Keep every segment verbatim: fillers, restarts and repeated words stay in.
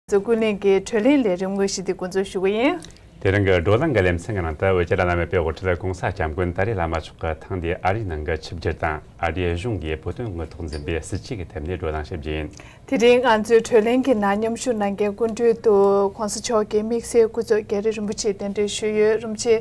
ཚོ་ཀུན་གླེང་གི་གྲོས་གླེང་ལས་རིམ་དངོས་གཞི་དེ་འགོ་འཛུགས་ཞུ་གི་ཡིན། དེ་རིང་གི་བགྲོ་གླེང་གི་ལེ་ཚན་གྱི་ནང་དུ་བོད་རྒྱལ་བ་རྣམ་དབྱེ་པའི་དབུ་ཁྲིད་༸གོང་ས་༸སྐྱབས་མགོན་ཏཱ་ལའི་བླ་མ་མཆོག་གི་ཐེངས་འདིའི་ཨ་རིའི་ནང་གི་ཆིབས་བསྒྱུར་དང་། ཨ་རིའི་གཞུང་གིས་བོད་དོན་དངོས་ཐོག་འཛིན་པའི་སྲིད་བྱུས་ཀྱི་ཐད་ནས་བགྲོ་གླེང་ཞུ་རྒྱུ་ཡིན། དེ་རིང་ང་ཚོའི་གྲོས་གླེང་གི་ནང་མཉམ་ཞུགས་གནང་མཁན་སྐུ་མགྲོན་དུ་༸གོང་ས་མཆོག་གི་དམིགས་བསལ་སྐུ་ཚབ་རྒྱ་རི་རིན་པོ་ཆེ་གདན་འདྲེན་ཞུས་ཡོད། རིན་པོ་ཆེ།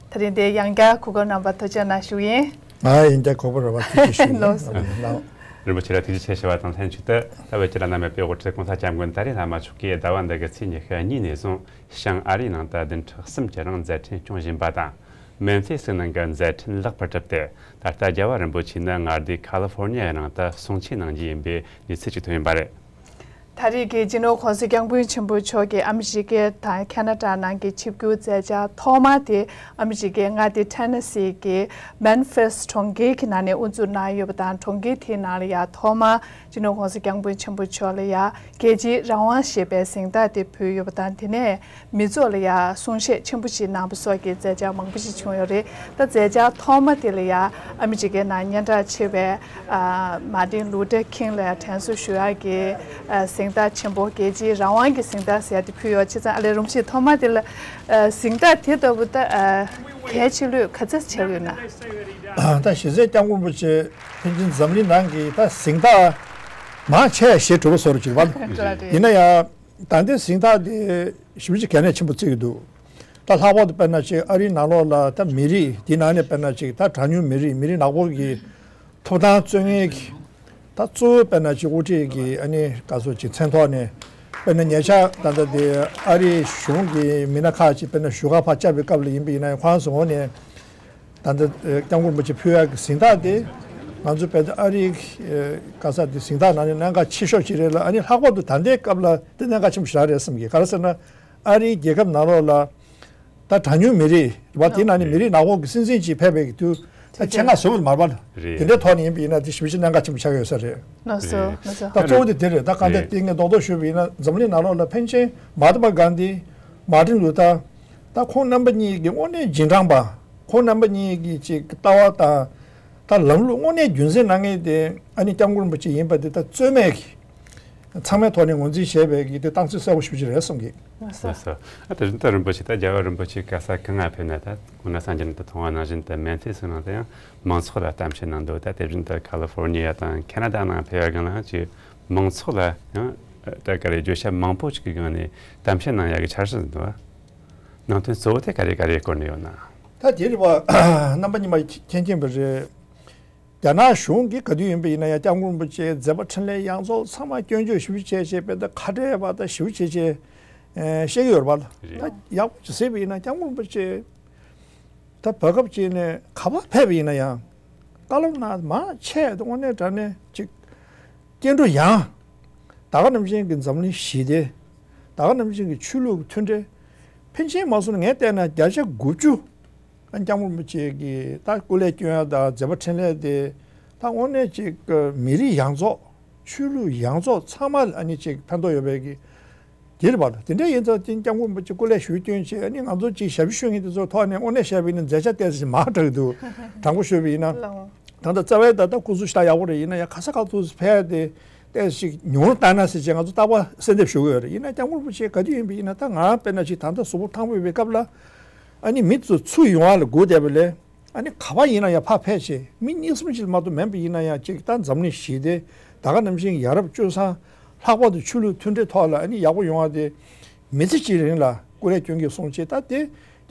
ད་རིང་འདིར་ཡང་བསྐྱར་གོ་སྐབས་གནང་བར་ཐུགས་རྗེ་གནང་ཞུ་ཡིན། ང་ཡང་བསྐྱར་གོ་སྐབས་རག་པར་ཐུགས་རྗེ་ཆེ་ཞུ་ཡིན། ལགས་སོ། ལགས། རིན་པོ་ཆེ་ལ་ཐུགས་རྗེ་ཆེ་ཞུ་བ་དང་ལྷན་ཅིག་ཏུ། ད་བོད་རྒྱལ་བ་རྣམ་དབྱེ་པའི་དབུ་ཁྲིད་༸གོང་ས་༸སྐྱབས་མགོན་ཏཱ་ལའི་བླ་མ་མཆོག་གིས་ཟླ་བ་འདི་གི་ཚེས་ཉི་ཤུ་གཉིས་ནས་བཟུང་བྱང་ཨ་རིའི་ནང་དུ་བདུན་ཕྲག་གསུམ་གྱི་རིང་མཛད་འཕྲིན་སྐྱོང་བཞིན་པ་དང་། མེམ་ཕིས་སི་ནང་གི་མཛད་འཕྲིན་ལེགས་པར་གྲུབ་སྟེ། ད་ལྟ་རྒྱལ་བ་རིན་པོ་ཆེ་ནི་མངའ་སྡེ་ཁ་ལི་ཧྥོར་ནི་ཡའི་ནང་དུ་གསུང་ཆོས་གནང་རྒྱུ་ཡིན་པའི་གནས་ཚུལ་ཅིག་ཐོན་ཡོད་པ་རེད། ད་རེས་ཀྱི་སྤྱི་ནོར་༸གོང་ས་༸སྐྱབས་མགོན་ཆེན་པོ་མཆོག་གིས་ཨ་མི་རི་ཀ་དང་ཁ་ན་ཌ་ནང་གི་ཆིབས་བསྒྱུར་མཛད་འཆར་ཐོག་མ་དེ། ཨ་མི་རི་ཀའི་མངའ་སྡེ་ཐེ་ན་སི་གི་མེམ་ཕིས་གྲོང་ཁྱེར་གྱི་ནང་ནས་དབུ་འཛུགས་གནང་ཡོད་པ་དང་། གྲོང་ཁྱེར་དེའི་ནང་ལ་ཡང་ཐོག་མར་སྤྱི་ནོར་༸གོང་ས་༸སྐྱབས་མགོན་ཆེན་པོ་མཆོག་ལ་ཡང་རྒྱལ་གཅེས་རང་དབང་ཞེས་པའི་གཟེངས་རྟགས་དེ་ཕུལ་ཡོད་པ་དང་། དེ་ནས་མི་ཚོགས་ལ་ཡང་གསུང་བཤད་ཆེན་པོ་ཞིག་གནང་པ་སོགས་ཀྱི་མཛད་འཆར་མང་པོ་ཞིག་བྱུང་ཡོད་རེད། ད་མཛད་འཆར་ཐོག་མ་དེ་ལ་ཡང་ཨ་མི་རི་ཀའི་ནང་སྙན་གྲགས་ཆེ་བའི་ཨ་མར་ཊིན་ལུ་ཐར་ཁིང་ལ་དྲན་གསོ་ཞུ་ཡག་གི་ཨ་གཟེངས་རྟགས་ཆེན་པོ། རྒྱལ་གཅེས་རང་དབང་གི་གཟེངས་རྟགས་ཟེར་ཡག་དེ་ཕུལ་ཡོད། བྱས་ཙང་ཨ་ལས་རིན་པོ་ཆེ་ཐོག་མ་དེ་ལ་ཨ་གཟེངས་རྟགས་དེ་ལྟ་བུ་ད་ཨ་གལ་ཆེ་ལོས་ག་ཚོད་ཆེ་ཡོད་ན། ད་གཞི་རྩའི་༸སྐྱབས་མགོན་རིན་པོ་ཆེ་ཕན་ཚུན་འཛམ་གླིང་ནང་གི་ད་གཟེངས་རྟགས་མང་ཆེ་ཞེས་གྲུབ་པ་བཟོ་འདྲ་ཅིག་རེད་པ། ཡིན་ན་ཡང་ད་ལྟའི་གཟེངས་རྟགས་དེ་ཞེ་པོ་ཅིག་གལ་གནད་ཆེན་པོ་བརྩི་གི་འདུག་ད་ལྷག་པར་དུ་དཔེར་ན་ཅིག་ཨ་རིའི་ནང་ལོགས་ལ་ད་མི་རིགས་དེའི་ནང་ནས་དཔེར་ན་ཅིག་ད་གྲངས་ཉུང་མི་རིགས་མི་རིགས་ནག་པོ་གི་ཐོབ་ཐང་རྩོད་མཁན་གྱི་ད་གཙོ་བོ་དཔེར་ན་ཅིག་དབུ་ཁྲིད་ཀྱི་ཨ་ནི་བཀའ་ཟུར་ཅིག་མཚན་ཐོག་ནས་དཔེར་ན་ཉེ་ཆར་ད་ལྟ་དེ་ཨ་རིའི་གཞུང་གི་མི་སྣ་ཁག་ཅིག་དཔེར་ན་བཞུགས་སྒར་ཕར་བཅར་བའི་སྐབས་ལ་ཡིན་པ་ཡིན་ན་ཡང་ཁོང་ཚོ་ངོས་ནས་ད་ལྟ་ཨ་༸སྐྱབས་མགོན་རིན་པོ་ཆེ་ཕུལ་ཡག་གི་གཟེངས་རྟགས་དེ་ང་ཚོ་དཔེར་ན་ཨ་རིའི་ཨ་ག་ས་དེ་གཟེངས་རྟགས་ནང་ནས་གནད་འགག་ཆེ་ཤོས་ཅིག་རེད་ལ། ཨ་ནི་ལྷག་པར་དུ་ད་ལྟའི་སྐབས་ལ་དེ་གནད་འགག་ཆེན་པོ་ཞེ་དྲག་རེད་བསམ་གི། ག་རེ་ཟེར་ན་ཨ་རིའི་རྒྱལ་ཁབ་ནང་ལོགས་ལ་ད་གྲངས་ཉུང་མི་རིགས་རེད་པ། དེ་ནང་ནས་མི་རིགས་ནག་པོ་གི་སྲིད་འཛིན་ཅིག་ཕེབས་པའི་དུས་ད་ཆེད་མངགས་བཟོ་བ་མ་རེད་པ། རེད། དེ་འདྲའི་ཐོག་ནས་ཡིན་པ་ཡིན་ན་དེ་ཞེ་པོ་ཅིག་གནད་འགག་ཆེན་པོ་ཆགས་ཀྱི་ཡོད་ས་རེད། ལགས་སོ། རེད། ལགས་སོ། ད་གཙོ་བོ་དེ་དེ་རེད། ད་གང་ལྟར་རེད། དེ་ངས་རྡོག་རྡོག་ཞུས་པ་ཡིན་ན་འཛམ་གླིང་ནང་ལོགས་ལ་ཕན་ཆད་མ་ཧཱ་ཏ་མ་གྷན་དྷི། མར་ཊིན་ལུ་ཐར། ད་ཁོང་རྣམ་པ་གཉིས་ཀྱི་དངོས་གནས་རྗེས་འབྲང་པ། ཁོང་རྣམ་པ་གཉིས་ཀྱི་ཅིག་ལྟ་བ་དང་ད་ལམ་ལུགས་དངོས་གནས་རྒྱུན་འཛིན་གནང་མཁན་དེ་ཨ་ནི་༸སྐྱབས་མགོན་རིན་པོ་ཆེ་ཡིན་པ་དེ་ད་རྩོད་མེད་ཀྱི་ཚང་མའི་ཐོག་ནས་ངོས་འཛིན་བྱས་པའི་གི་དེ་སྟངས་འཛིན་གསལ་པོ་ཞེ་པོ་ཅིག་རེད་བསམ་གི། ལགས་སོ། ལགས་སོ། ཨ་དེ་བཞིན་དུ་རིན་པོ་ཆེ་ད་རྒྱལ་བ་རིན་པོ་ཆེ་ག་ས་གང་ང་ཕེབས་ན་ད་གོང་ན་སངས་རྒྱས་ནས་ད་མཐོང་བ་ནང་བཞིན་དུ་མེམ་ཕིས་སི་ནང་དུ་ཡང་མང་ཚོགས་ལ་གཏམ་བཤད་གནང་འདུག་ད་དེ་བཞིན་དུ་ཁ་ལི་ཧྥོར་ནི་ཡ་དང་ཁ་ན་ཌ་ནང་ཕེབས་ཡ་གང་ལ་ཅིག་མང་ཚོགས་ལ་ཡང་ད་ག་རེ་བརྗོད་བྱ་མང་པོ་ཅིག་གི་སྒང་ནས་གཏམ་བཤད་གནང་ཡ་གི་འཆར་གཞི་འདུག་ནང་དོན་གཙོ་བོ་དེ་ག་རེ་ག་རེ་སྐོར་ནས་ཡོད་ན། ད་དེ་རེད་པ། རྣམ་པ་གཉིས་མ་མཁྱེན་མཁྱེན་པ་རེད། རྒྱ་ནག་གཞུང་གིས་ག་དུས་ཡིན་པ་ཡིན་ན་ཡང་༸སྐྱབས་མགོན་རིན་པོ་ཆེའི་མཛད་པ་འཕྲིན་ལས་ཡོངས་རྫོགས་ཚང་མ་སྐྱོན་བརྗོད་ཞེ་པོ་བྱས་བྱས་དཔེ་ད་ཁ་བྲལ་བ་ད་ཞེ་པོ་བྱས་བྱས་བཤད་ཀྱི་ཡོད་རེད་པ། རེད། ད་ཡག་པོ་ཅིག་གཟིགས་པ་ཡིན་ན་༸སྐྱབས་མགོན་རིན་པོ་ཆེ་ད་བར་སྐབས་ཅིག་ནས་ག་པར་ཕེབས་པ་ཡིན་ན་ཡང་བཀའ་སློབ་གནང་མང་ཆེ་ད་དངོས་གནས་དྲང་གནས་ཅིག་སྐྱེ་འགྲོ་ཡང་ད་ག་ནང་བཞིན་གྱི་འཛམ་གླིང་ཞི་བདེ། ད་ག་ནང་བཞིན་གྱི་ཆོས་ལུགས་མཐུན་སྒྲིལ། ཕལ་ཆེར་མ་སོང་ན་ངས་བལྟས་ན་བརྒྱ་ཆ་དགུ་བཅུ་ཨ་ནི་༸སྐྱབས་མགོན་རིན་པོ་ཆེ་གི་ད་སྐུ་ལས་བསྐྱོན་ཡ་དང་མཛད་པ་འཕྲིན་ལས་དེ་ད་དངོས་གནས་ཅིག་མི་རིགས་ཡོངས་རྫོགས་ཆོས་ལུགས་ཡོངས་རྫོགས་ཚང་མ་ལ་ཨ་ནི་ཅིག་ཕན་ཐོགས་ཡོད་པའི་གི་དེ་རེད་པ། དེ་འདྲ་ཡིན་ཙང་དེ་༸སྐྱབས་མགོན་རིན་པོ་ཆེ་སྐུ་ལས་ཞུ་སྐྱོན་བྱས་ཨ་ནི་ང་ཚོ་ཅིག་ཞབས་ཞུ་ཞུ་མཁན་དེ་ཚོའི་ཐོག་ནས་དངོས་གནས་བཤད་པ་ཡིན་ན་མཛད་འཆར་ཏོག་ཙམ་མང་དྲགས་འདུག་དྲང་པོ་ཤོད་པ་ཡིན་ན། ལགས། ད་ལྟ་རྩ་བའི་ད་ལྟ་སྐུ་གཟུགས་ཞེ་དྲག་ཡག་པོ་རེད། ཡིན་ན་ཡང་ག་ས་ག་ཚོད་ཕེབས་ཏེ་ཏོག་ཙམ་ཉུང་རུ་བཏང་ན་ཟེར་བྱས་ང་ཚོ་རྟག་པར་གསལ་འདེབས་ཞུ་གི་ཡོད་རེད། ཡིན་ན་༸སྐྱབས་མགོན་རིན་པོ་ཆེ་ག་དུས་ཡིན་པ་ཡིན་ན་ད་ང་དཔེར་ན་ཅིག་ད་ལྟ་གཟུགས་པོ་ཐང་པོ་ཡོད་པའི་སྐབས་ལ་ཨ་ནི་མི་ཚོ་ཚུར་ཡོང་བ་ལ་སྒུག་བསྡད་པ་ལས་ཨ་ནི་ག་པར་ཡིན་ན་ཡང་ཕར་ཕེབས་བྱས་མི་གཉིས་གསུམ་ཅིག་མ་གཏོགས་མིན་པ་ཡིན་ན་ཡང་ཅིག་ད་འཛམ་གླིང་ཞི་བདེ་ད་ག་ནང་བཞིན་ཡ་རབས་སྤྱོད་བཟང་ལྷག་པར་དུ་ཆོས་ལུགས་མཐུན་སྒྲིལ་ཐོག་ལ་ཨ་ནི་ཡག་པོ་ཡོང་བ་དེ་མི་ཚེ་གཅིག་རིང་ལ་སྐུ་ལས་སྐྱོན་གྱི་སོང་བྱས་ད་དེ་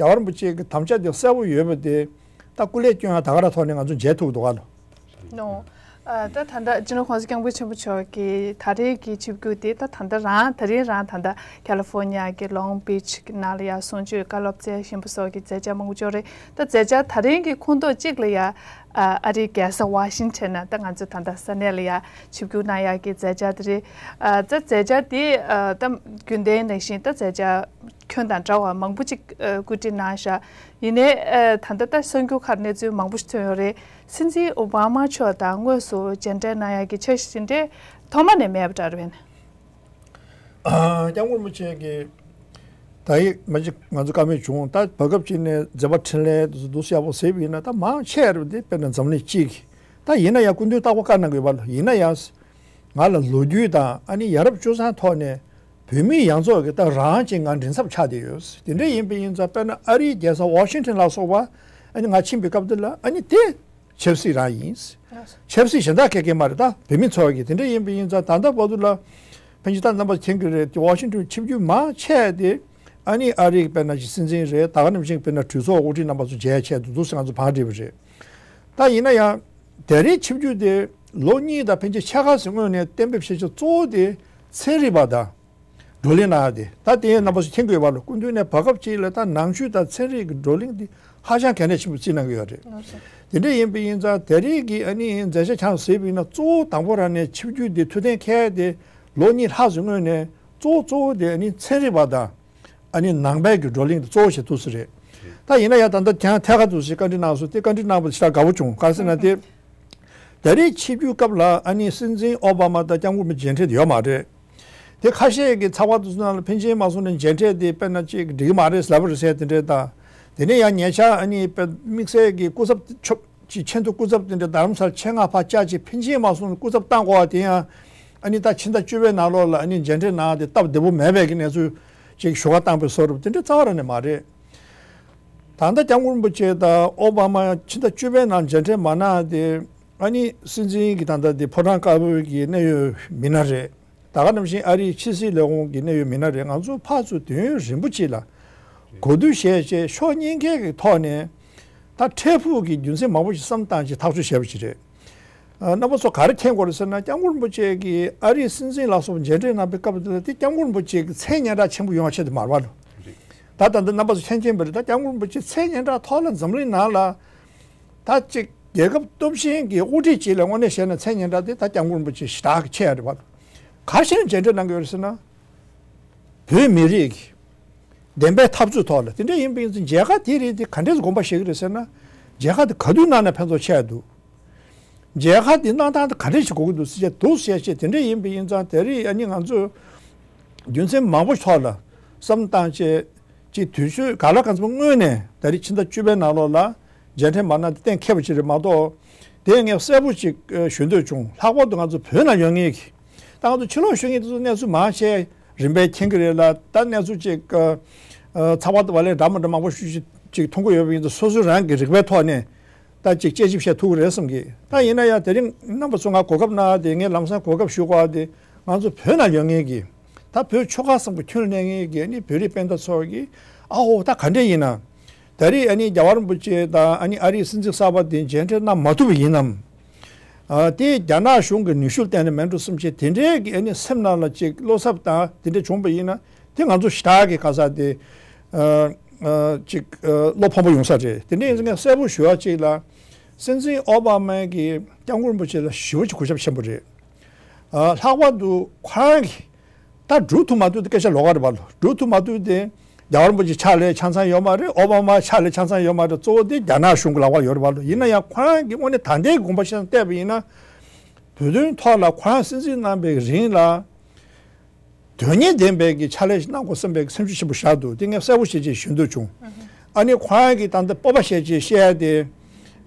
རྒྱལ་བ་རིན་པོ་ཆེ་གི་དམ་བཅའ་དེ་གསལ་པོ་ཡོད་པ་དེ། ད་སྐུ་ལས་སྐྱོན་ཡང་ད་ག་རང་ཐོག་ནས་ང་ཚོ་མཇལ་ཐུབ་འདུག་ག་ལོ། ནོ། ཨ་ད་ད་ལྟ་སྤྱི་ནོར་༸གོང་ས་༸སྐྱབས་མགོན་ཆེན་པོ་མཆོག་གི་ད་རེས་ཀྱི་ཆིབས་བསྒྱུར་དེ་ད་ད་ལྟ་རང་ད་རིང་རང་ད་ལྟ་ཁ་ལི་ཧྥོར་ནི་ཡ་གི་ལོང་བིཆ་གི་ནང་ལ་ཡང་གསུང་ཆོས་བཀའ་སློབ་སྩལ་བཞིན་པ་སོགས་ཀྱི་མཛད་འཆར་མང་པོ་ཅིག་ཡོད་རེད། ད་མཛད་འཆར་ད་རིང་གི་ཁོངས་གཏོགས་གཅིག་ལ་ཡང་ཨ་ཨ་རིའི་རྒྱལ་ས་ཝ་ཤིང་ཊོན་ནང་ད་ང་ཚོ་ད་ལྟ་ས་གནས་ལ་ཡང་ཆིབས་བསྒྱུར་གནང་ཡག་གི་མཛད་འཆར་དེ་རེད། ཨ་ད་མཛད་འཆར་དེ་ཨ་ད་རྒྱུན་ལྡན་ནང་བཞིན་ད་མཛད་འཆར་ཁྱོན་དང་འདྲ་བ་མང་པོ་ཅིག་ཨ་བཀོད་སྒྲིག་གནང་བཞག་ཡིན་ནའི་ཨ་ད་ལྟ་ད་གསར་འགྱུར་ཁག་གནས་ཚུལ་མང་པོ་ཞིག་ཐོན་ཡོད་རེད། སྲིད་འཛིན་ཨོ་བྷ་མ་མཆོག་དང་དངོས་སུ་མཇལ་འཕྲད་གནང་ཡག་གི་འཆར་གཞི་དེ་འདྲ་ཐོག་མ་ནས་མེད་པ་འདྲ་རེད། ཨ་༸སྐྱབས་མགོན་རིན་པོ་ཆེ་གིས་ད་ཡིག་མ་ཅིག་ང་ཚོ་བཀའ་མོལ་བྱུང་ད་བར་སྐབས་ཅིག་ནས་མཛད་པ་འཕྲིན་ལས་དེ་ཚོ་འདུག་སེ་ཡག་པོ་ཟེར་བ་ཡིན་ན་ད་མང་ཆེ་རུ་དེ་དཔེར་ན་འཛམ་གླིང་སྤྱི་གི་ད་ཡིན་ན་ཡང་སྐུ་མདུན་རྟག་པར་བཀའ་གནང་དགོས་པ་ལ་ཡིན་ན་ཡང་ང་ལ་ལོ་རྒྱུས་དང་ཨ་ནི་ཡ་རབས་སྤྱོད་བཟང་ཐོག་ནས་ བོད་མི་ཡོངས་རྫོགས་ཀྱི་ད་རང་གཅིག་ང་མགྲིན་ཚབ་ཆགས་བསྡད་ཡོད། དེ་འདྲ་ཡིན་པ་ཡིན་ཙང་དཔེར་ན་ཨ་རིའི་རྒྱལ་ས་ཝ་ཤིང་ཊོན་ལ་སོགས་པ་ཨ་ནི་ང་ཕྱིན་པའི་སྐབས་དེ་ལ་ཨ་ནི་དེ་ཆབ་སྲིད་རང་ཡིན། ཆབ་སྲིད་གཞན་དག་ག་གེ་མ་རེད། ད་བོད་མི་ཚོ་གི་དེ་འདྲ་ཡིན་པ་ཡིན་ཙང་ད་ལྟ་བར་དུ་ལ་ཕན་ཆད་ད་རྣམ་པ་མཁྱེན་གྱི་རེད། ཝ་ཤིང་ཊོན་ཆིབས་བསྒྱུར་མང་ཆེ་དེ་ཨ་ནི་ཨ་རིའི་དཔེར་ན་ཅིག་སྲིད་འཛིན་རེད། ད་ག་ནང་བཞིན་དཔེར་ན་གྲོས་ཚོགས་དབུ་ཁྲིད་རྣམ་པ་ཚོ་མཇལ་ཆེད་དུ་འདུག་སེ་ང་ཚོ་བང་སྒྲིག་པ་རེད། ད་ཡིན་ན་ཡང་ད་རེས་ཆིབས་བསྒྱུར་དེ་ལོ་གཉིས་དང་ཕན་ཆད་ཕྱེད་ཀ་ཙམ་སྔོན་ནས་གཏན་འབེབས་བྱས་ཆེད་གཙོ་བོ་དེ་ཚན་རིག་པ་དང་བགྲོ་གླེང་གནང་ཡ་དེ། ད་དེ་རྣམ་པ་ཚོ་མཁྱེན་གྱི་ཡོད་པ་ལ། སྐུ་མདུན་ནས་བར་སྐབས་གཅིག་ལ་ད་ནང་ཆོས་དང་ཚན་རིག་གི་བགྲོ་གླེང་དེ་ཧ་ཅང་གལ་གནད་ཆེན་པོ་བརྩིས་གནང་གི་ཡོད་རེད། དེ་འདྲ་ཡིན་པ་ཡིན་ཙང་ད་རེས་ཀྱི་ཨ་ནི་མཛད་འཆར་ཆ་ཚང་གཟིགས་པ་ཡིན་ན་གཙོ་བོ་དང་པོ་རང་ནས་ཆིབས་བསྒྱུར་དེ་ཐུགས་གཏན་འཁེལ་དེ་ལོ་གཉིས་ལྷག་ཙམ་སྔོན་ནས་གཙོ་བོ་གཙོ་བོ་དེ་ཨ་ནི་ཚན་རིག་པ་དང་ཨ་ནི་ནང་པའི་གི་བགྲོ་གླེང་དེ་གཙོ་བོ་བྱེད་ཐུབ་ས་རེད། ད་ཡིན་ན་ཡང་ད་ལྟ་ཀྱང་ཐད་ཀར་དུ་ཞིག་བཀའ་འདྲི་གནང་སོང་། དེ་བཀའ་འདྲི་གནང་བ་ཞེ་དྲག་དགའ་པོ་བྱུང་། ག་རེ་ཟེར་ན་དེ་ད་རེས་ཆིབས་བསྒྱུར་སྐབས་ལ་ཨ་ནི་སྲིད་འཛིན་ཨོ་བྷ་མ་དང་སྐྱབས་མགོན་རིན་པོ་ཆེ་མཇལ་འཕྲད་དེ་ཡོད་མ་རེད། དེ་ཁ་ཤས་ཀྱིས་ཚགས་པར་དུ་ནང་ལ་ཕན་ཆད་མ་སོང་ནས་མཇལ་འཕྲད་དེ་དཔེར་ན་ཅིག་འགྲིག་གི་མ་རེད་ལབ་པ་རེད་ཟེར་དེ་འདྲས་དང་། དེ་ནས་ཡང་ཉེ་ཆར་ཨ་ནི་དཔེ་དམིགས་བསལ་གྱི་སྐུ་ཚབ་ཆོ་ཅིག་ཆེས་མཐོའི་སྐུ་ཚབ་དེ་འདྲས་རྡ་རམ་ས་ལ་ཆེད་མངགས་ཕར་བཅར་ཅིག་ཕན་ཆད་མ་སོང་ནས་སྐུ་ཚབ་བཏང་དགོས་པ་དེ་ཡང་ཨ་ནི་ད་ཕྱི་ཟླ་བཅུ་པའི་ནང་ལོགས་ལ་ཨ་ནི་མཇལ་འཕྲད་གནང་དེ་སྟབས་བདེ་པོ་མེད་པའི་གི་གནས་ཚུལ་ཅིག་ཞུ་བ་བཏང་པའི་བཟོ་འདྲ་དེ་འདྲས་རྩ་བ་རང་ནས་མ་རེད། ད་ལྟ་སྐྱབས་མགོན་རིན་པོ་ཆེ་དང་ཨོ་བྷ་མ་ཕྱི་ཟླ་བཅུ་པའི་ནང་མཇལ་འཕྲད་མ་གནང་དེ་ཨ་ནི་སྲིད་འཛིན་གྱི་ད་ལྟ་དེ་ཕོ་བྲང་དཀར་པོའི་གི་གནད་ཡོད་མི་སྣ་རེད། ད་ག་ནང་བཞིན་ཨ་རིའི་ཕྱི་སྲིད་ལས་ཁུངས་ཀྱི་གནད་ཡོད་མི་སྣ་རེད། ང་ཚོ་ཕར་ཚུར་དུས་ཡུན་རིང་པོ་ཅིག་ལ་གོ་བསྡུར་བྱས་བྱས་ཕྱོགས་གཉིས་ཀའི་གི་ཐོག་ནས་ད་འཕྲལ་ཕུགས་ཀྱི་རྒྱུ་མཚན་མང་པོ་ཞིག་བསམ་བཏང་བྱས་ཐག་གཅོད་བྱས་པ་ཞིག་རེད། ཨ། རྣམ་པ་ཚོ་ག་རེ་མཁྱེན་དགོས་རེད་ཟེར་ན། སྐྱབས་མགོན་རིན་པོ་ཆེ་གིས་ཨ་རིའི་སྲིད་འཛིན་ལ་སོགས་མཇལ་འཕྲད་གནང་པའི་སྐབས་དེ་ལ་དེ་སྐྱབས་མགོན་རིན་པོ་ཆེ་གི་མཚན་སྙན་གྲགས་ཆེན་པོ་ཡོང་བ་ཆེད་དུ་མ་རེད་པ། ད་ད་ལྟ་རྣམ་པ་ཚོ་མཁྱེན་མཁྱེན་པ་རེད། ད་སྐྱབས་མགོན་རིན་པོ་ཆེ་མཚན་སྙན་གྲགས་ཐོག་ལ་འཛམ་གླིང་ནང་ལ་ད་ཅིག་རྒྱལ་ཁབ་སྟོབས་ཆེན་གྱི་དབུ་ཁྲིད་ཅིག་ལ་དངོས་གནས་བཤད་ན་མཚན་སྙན་གྲགས་དེ་ད་སྐྱབས་མགོན་རིན་པོ་ཆེ་ཞེ་དྲག་གི་ཆེ་ཡ་རེད་པ། ག་རེ་བྱས་ནས་མཇལ་འཕྲད་གནང་གི་ཡོད་རེད་ཟེར་ན། བོད་མི་རིགས་ཀྱི་བདེན་པའི་འཐབ་རྩོད་ཐོག་ལ་དེ་འདྲ་ཡིན་པ་ཡིན་ཙང་མཇལ་ཁ་དེ་རེད། དེ་ག་འདྲས་དགོངས་པ་བཞེས་ཀྱི་རེད་ཟེར་ན། མཇལ་ཁ་དེ་ག་དུས་གནང་ན་ཕན་ཐོགས་ཆེ་འདུག་མཇལ་ཁ་དེ་གནང་སྟངས་དེ་ག་འདྲས་ཞིག་དགོས་ཀྱི་འདུག་ཟེར་བྱས་འདུག་ཟེར་བྱས་དེ་འདྲ་ཡིན་པ་ཡིན་ཙང་དེ་རིང་ཨ་ནི་ང་ཚོས་རྒྱུ་མཚན་མང་པོ་ཐོག་ལ་བསམ་བཏང་བྱས་ཅིག་དུས་ཚོད་ག་ལ་གང་འཚམ་སྔོན་ནས་ད་རེས་ཕྱི་ཟླ་བཅུ་པའི་ནང་ལོགས་ལ་མཇལ་འཕྲད་མ་གནང་དེ་གཏན་འཁེལ་བ་ཅིག་རེད་མ་གཏོགས། དེ་ངས་གསལ་པོ་ཅིག་ཨ་ཞུ་འདོད་བྱུང་། ལྷག་པར་དུ་ང་ཚོ་བོད་ནང་ཡོད་མཁན་གྱི་ད་ང་ཚོ་ཕྱི་ལོགས་ཤོད་མཁན་དེ་ཚོ་གནས་ཚུལ་མང་ཆེ་རིམ་པས་མཁྱེན་གྱི་རེད་ལ། ད་གནས་ཚུལ་ཅིག་ཨ་ཨ་ཚགས་པར་དུ་བ་ལས་འདྲ་མི་འདྲ་མང་པོ་ཞིག་ཅིག་མཐོང་གི་ཡོད་པ་ཡིན་ཙང་། སོ་སོ་རང་གི་རིག་པའི་ཐོག་ནས་ད་ཅིག་དཔྱད་ཞིབ་བྱེད་ཐུབ་ཀྱི་རེད་བསམ་གི། ད་ཡིན་ན་ཡང་དེ་རིང་རྣམ་པ་ཚོ་ང་གོ་སྐབས་གནང་བ་དེ། ངས་ལམ་སང་གོ་སྐབས་ཞུ་དགོས་པ་དེ། ང་ཚོ་བོད་ནང་ཡོད་མཁན་གྱི་ད་བོད་ཆོལ་ཁ་གསུམ་གྱི་ཁྱོན་ནས་གནས་མཁན་གྱི་ཨ་ནི་བོད་རིགས་སྤུན་ཟླ་ཚོ་གིས་ཨ་ཧོ་ད་ག་འདྲས་ཡིན་ན། ད་རེས་ཨ་ནི་རྒྱལ་བ་རིན་པོ་ཆེ་དང་ཨ་ནི་ཨ་རིའི་སྲིད་འཛིན་གསར་པ་དེ་མཇལ་འཕྲད་གནང་མ་ཐུབ་པ་ཡིན་ནམ། ཨ་དེ་རྒྱ་ནག་གཞུང་གི་ནུས་ཤུགས་བརྟེན་ནས་མིན་འགྲོ་བསམ་བྱས་དེ་འདྲའི་གི་ཨ་ནི་སེམས་ནང་ལ་ཅིག་བློ་འཚབ་དང་དེ་འདྲ་བྱུང་བ་ཡིན་ན། དེ་ང་ཚོ་ཞེ་དྲག་གི་ག་ས་དེ་ཨ་ཨ་ཅིག་ཨ་བློ་ཕམ་པོ་ཡོང་ས་རེད། དེ་འདྲ་ཡིན་ཙང་ངས་གསལ་པོ་ཞུ་བ་ཅིག་ལ། སྲིད་འཛིན་ཨོ་བྷ་མ་གིས་སྐྱབས་མགོན་རིན་པོ་ཆེ་ལ་ཞེ་པོ་ཅིག་གུས་ཞབས་ཆེན་པོ་རེད། ཨ་ལྷག་པར་དུ་ཁོ་རང་གིས་ད་འགྲུབ་ཐུབ་མ་ཐུབ་དེ་སྐད་ཆ་ལོགས་ཀ་རེད་པ། འགྲུབ་ཐུབ་མ་ཐུབ་དེ་རྒྱལ་བ་རིན་པོ་ཆེ་ཕྱག་ལས་ཆ་ཚང་ཡོད་མ་རེད། ཨོ་བྷ་མ་ཕྱག་ལས་ཆ་ཚང་ཡོད་མ་རེད། གཙོ་བོ་དེ་རྒྱ་ནག་གཞུང་གི་ལག་པར་ཡོད་རེད་པ། ཡིན་ན་ཡང་ཁོ་རང་གིས་དངོས་གནས་ད་ལྟའི་དགོངས་པ་བཞིན་བལྟས་པ་ཡིན་ན། བོད་དོན་ཐོག་ལ་ཁོ་རང་སྲིད་འཛིན་གནང་པའི་རིང་ལ་དོན་སྙིང་ལྡན་པའི་གི་ཕྱག་ལས་ཤིག་གནང་དགོས་བསམ་པའི་སེམས་ཤུགས་ཆེན་པོ་བཞག་འདུག་དེ་ངས་གསལ་པོ་ཞེ་ཅིག་ཞུ་འདོད་བྱུང་། ཨ་ནི་ཁོ་རང་གིས་ད་ལྟ་སྤོབས་པ་བྱས་ཅིག་བཤད་ཡ་དེ།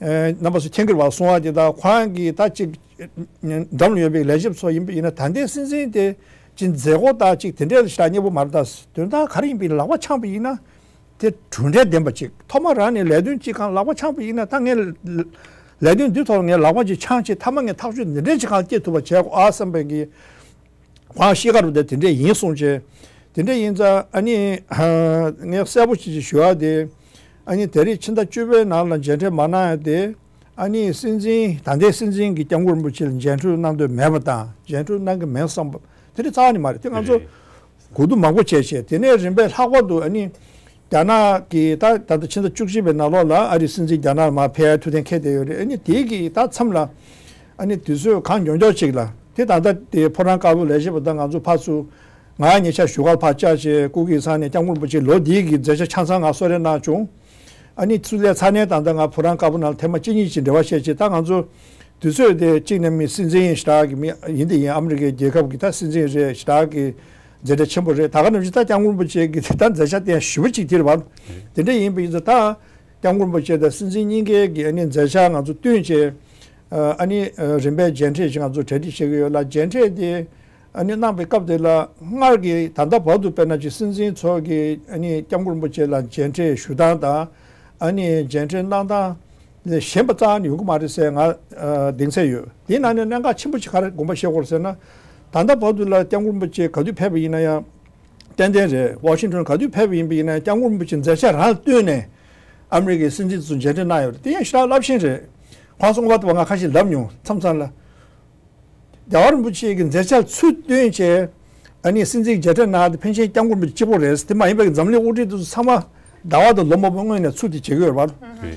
ཨ་རྣམ་པ་ཚོ་མཁྱེན་གྱི་རེད་པ། གསུང་བ་དེ་དག་ཁོ་རང་གིས་ད་ཅིག་འགྲམ་ལ་ཡོད་པའི་ལས་བྱེད་ཚོ་ཡིན་པ་ཡིན་ན། ད་ལྟའི་སྲིད་འཛིན་དེ་ཅིག་མཛད་སྒོ་དང་ཅིག་དེ་འདྲའི་ཞེ་དྲག་མཉེས་པོ་མ་རེད། ད་དོན་དག་ག་རེ་ཡིན་པ་ཡིན་ན་ལག་པ་འཆང་པ་ཡིན་ན་དེ་གྲུབ་འབྲས་ལྡན་པ་ཅིག་ཐོག་མ་རང་ནས་ལས་དོན་ཅིག་སྒང་ལག་པ་འཆང་པ་ཡིན་ན། ད་ངས་ལས་དོན་འདི་ཐོག་ལ་ངས་ལག་པ་ཅིག་འཆང་བྱས་མཐའ་མ་ངས་ཐག་གཅོད་འདི་འདྲའི་ཅིག་སྒང་སྐྱེལ་ཐུབ་པ་བྱས་དགོས་ཨ་བསམ་པའི་གི་ཁོང་ཤེས་ཀ་རུ་དེ་དེ་འདྲས་ཡིན་གསུངས་བྱས། དེ་འདྲས་ཡིན་ཙང་ཨ་ནི་ངས་གསལ་པོ་ཅིག་ཅིག་ཞུ་བ་དེ། ཨ་ནི་དེ་རིང་ཕྱི་ཟླ་བཅུ་པའི་ནང་ལ་མཇལ་འཕྲད་མ་གནང་ཡ་དེ། ཨ་ནི་སྲིད་འཛིན་ད་ལྟའི་སྲིད་འཛིན་གྱི་སྐྱབས་མགོན་རིན་པོ་ཆེ་ལ་མཇལ་འཕྲད་གནང་འདོད་མེད་པ་དང་། མཇལ་འཕྲད་གནང་གི་མེད་བསམ་པ་དེ་འདྲས་རྩ་བ་ནས་མ་རེད། དེ་ང་ཚོ་གོ་བསྡུར་མང་པོ་བྱས་བྱས། དེ་ནས་རིམ་པས་ལྷག་པར་དུ་ཨ་ནི་རྒྱ་ནག་གི་ད་ད་ལྟ་ཕྱི་ཟླ་བཅུ་གཅིག་པའི་ནང་ལོགས་ལ་ཨ་རིའི་སྲིད་འཛིན་རྒྱ་ནག་ལ་མར་ཕེབས་ཡ་ཐུགས་གཏན་འཁེལ་བསྡད་ཡོད་རེད། ཨ་ནི་དེའི་གི་ད་མཚམས་ལ་ཨ་ནི་དུས་ཚོད་གང་མགྱོགས་མགྱོགས་ཅིག་ལ་དེ་ད་ལྟ་དེ་ཕོ་བྲང་དཀར་པོ་ལས་བྱེད་པ་དང་ང་ཚོ་ཕར་ཚུར་ང་ཉེ་ཆར་བཞུགས་སྒར་ཕར་བཅར་བྱས་སྐུ་སྒེར་ས་ནས་སྐྱབས་མགོན་རིན་པོ་ཆེ་ལོ་འདིའི་གི་མཛད་འཆར་ཆ་ཚང་ང་གསོལ་རས་གནང་བྱུང་། ཨ་ནི་ཚུར་སླེབས་ཚར་ནས་ད་ལྟ་ང་ཕོ་བྲང་དཀར་པོ་ནང་ལ་ཐེངས་མ་གཅིག་གཉིས་ཅིག་འབྲེལ་བ་བྱས་བྱས། ད་ང་ཚོ་དུས་ཚོད་དེ་གཅིག་ནས་མི་སྲིད་འཛིན་ཞེ་དྲག་གི་མི་ཡིན་དེ་ཡིན། ཨ་མི་རི་ཀའི་རྒྱལ་ཁབ་ཀྱི་ད་སྲིད་འཛིན་རེད། ཞེ་དྲག་གི་མཛད་འཕྲིན་ཆེན་པོ་རེད། ད་ག་ནང་བཞིན་ད་སྐྱབས་མགོན་རིན་པོ་ཆེ་གི་ད་མཛད་འཆར་དེ་ཡང་ཞེ་པོ་ཅིག་དེ་རེད་པ། དེ་འདྲ་ཡིན་པ་ཡིན་ཙང་ད་སྐྱབས་མགོན་རིན་པོ་ཆེ་དང་སྲིད་འཛིན་གཉིས་ཀའི་གི་ཨ་ནི་མཛད་འཆར་ང་ཚོ་བསྟུན་བྱས། ཨ་ནི་རིམ་པས་མཇལ་འཕྲད་ཅིག་ང་ཚོ་གྲ་སྒྲིག་བྱེད་ཀྱི་ཡོད་ལ། མཇལ་འཕྲད་དེ་ ཨ་ནི་གནང་བའི་སྐབས་དེ་ལ་སྔར་གྱི་ད་ལྟ་བར་དུ་དཔེར་ན་ཅིག་སྲིད་འཛིན་ཚོ་གི་ཨ་ནི་སྐྱབས་མགོན་རིན་པོ་ཆེ་ལ་མཇལ་འཕྲད་ཞུ་སྟངས་དང་། ཨ་ནི་མཇལ་འཕྲད་གནང་སྟངས་ལས་གཞན་པ་རྩ་ནས་ཡོང་གི་མ་རེད་ཟེར་ང་གདེང་ཚོད་ཡོད། དེའི་ནང་ནས་གནད་འགག་ཆེན་པོ་ཅིག་ག་རེ་དགོངས་པ་བཞེས་དགོས་རེད་ཟེར་ན། ད་ལྟ་བར་དུ་ལ་སྐྱབས་མགོན་རིན་པོ་ཆེ་ག་དུས་ཕེབས་པ་ཡིན་ན་ཡང་། ཏན་ཏན་རེད། ཝ་ཤིང་ཊོན་ག་དུས་ཕེབས་པ་ཡིན་པ་ཡིན་ན་ཡང་སྐྱབས་མགོན་རིན་པོ་ཆེ་མཛད་འཆར་རང་ལ་བསྟུན་ནས་ཨ་མི་རི་ཀའི་སྲིད་འཛིན་ཚོ་མཇལ་འཕྲད་གནང་ཡོད་རེད། དེ་ཡང་ཞེ་དྲག་རླབས་ཆེན་རེད། ཁོང་ཚོ་ངོ་མ་དུ་བ་ང་ཁ་ཤས་ལབ་མྱོང་མཚམས་མཚམས་ལ། རྒྱལ་བ་རིན་པོ་ཆེ་གི་མཛད་འཆར་ཚུར་བསྟུན་བྱས། ཨ་ནི་སྲིད་འཛིན་མཇལ་འཕྲད་གནང་དེ་ཕན་ཆད་སྐྱབས་མགོན་རིན་པོ་ཆེ་གཅིག་པོ་རེད། དེ་མ་ཡིན་པའི་འཛམ་གླིང་དབུ་ཁྲིད་དེ་ཚོ་ཚང་མ་ཟླ་བ་དང་ལོ་མང་པོའི་སྔོན་ནས་ཚུར་དེ་བྱེད་ཀྱི་ཡོད་རེད་པ། རེད།